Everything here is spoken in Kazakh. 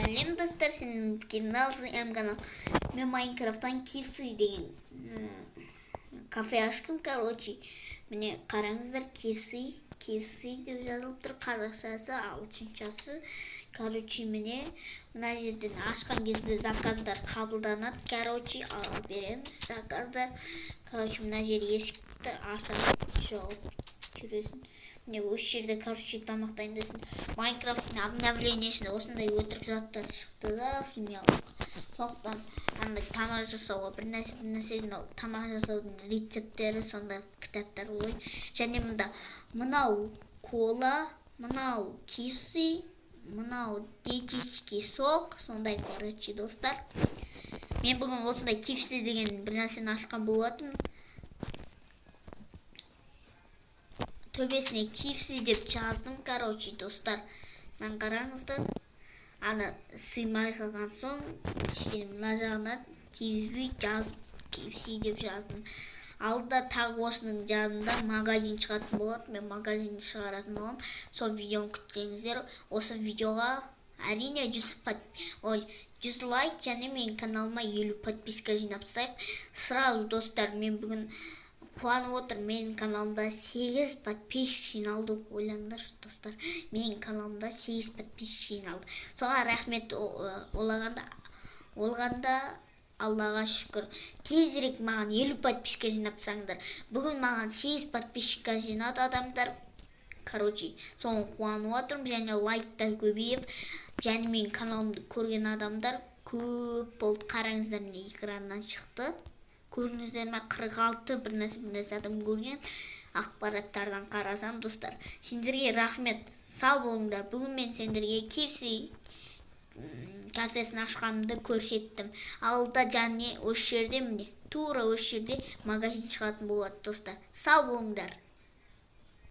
Сәлем, достар! Сенің канал М канал. Мен Майнкрафттан KFC деген кафе аштым, короче. Міне, қараңыздар, KFC, KFC деп жазылып тұр, қазақшасы, ағылшыншасы. Короче, міне, мына жерден ашқан кезде заказдар қабылданады, короче, ала береміз заказдар. Короче, мына жер есікті ашасың, жауып жүресің. Міне, осы жерде, короче, тамақ дайындайсың. Майнкрафттың обновлениесінде осындай өтірік заттар шықты да, химиялық. Сондықтан андай тамақ жасауға бір нәрсе, бір нәрсе, мынау тамақ жасаудың рецепттері, сондай кітаптар ғой. Және мында мынау кола, мынау KFC, мынау диетический сок, сондай, короче, достар. Мен бүгін осындай KFC деген бір нәрсені ашқан болатынмын. Төбесіне KFC деп жаздым, короче, достар. Мынаны қараңыздар. Ана сыймай қалған соң кішкене мына жағына тигізбей жазып, KFC деп жаздым. Алда тағы осының жанында магазин шығатын болады. Мен магазинді шығаратын боламын. Сол видеоны күтсеңіздер, осы видеоға әрине 100 лайк және менің каналыма 50 подписка жинап тастайық. Сразу, достар, мен бүгін қуанып отырмын. Менің каналымда 8 подписчик жиналды. Ойлаңдаршы, достар, менің каналымда 8 подписчик жиналды. Соған рахмет олғанда Аллаға шүкір. Тезірек маған 50 подписчика жинап тастаңдар. Бүгін маған 8 подписчика жинады адамдар. Короче, соны қуанып отырмын, және лайктар көбейіп, және менің каналымды көрген адамдар көп болды. Қараңыздар, міне, экраннан шықты. Көрдіңіздер ме, 46 бір нәрсе, бір нәрсе адам көрген. Ақпараттардан қарасам, достар, сендерге рахмет, сау болыңдар. Бүгін мен сендерге KFC кафесін ашқанымды көрсеттім. Алда және осы жерде, міне, тура осы жерде магазин шығатын болады, достар. Сау болыңдар.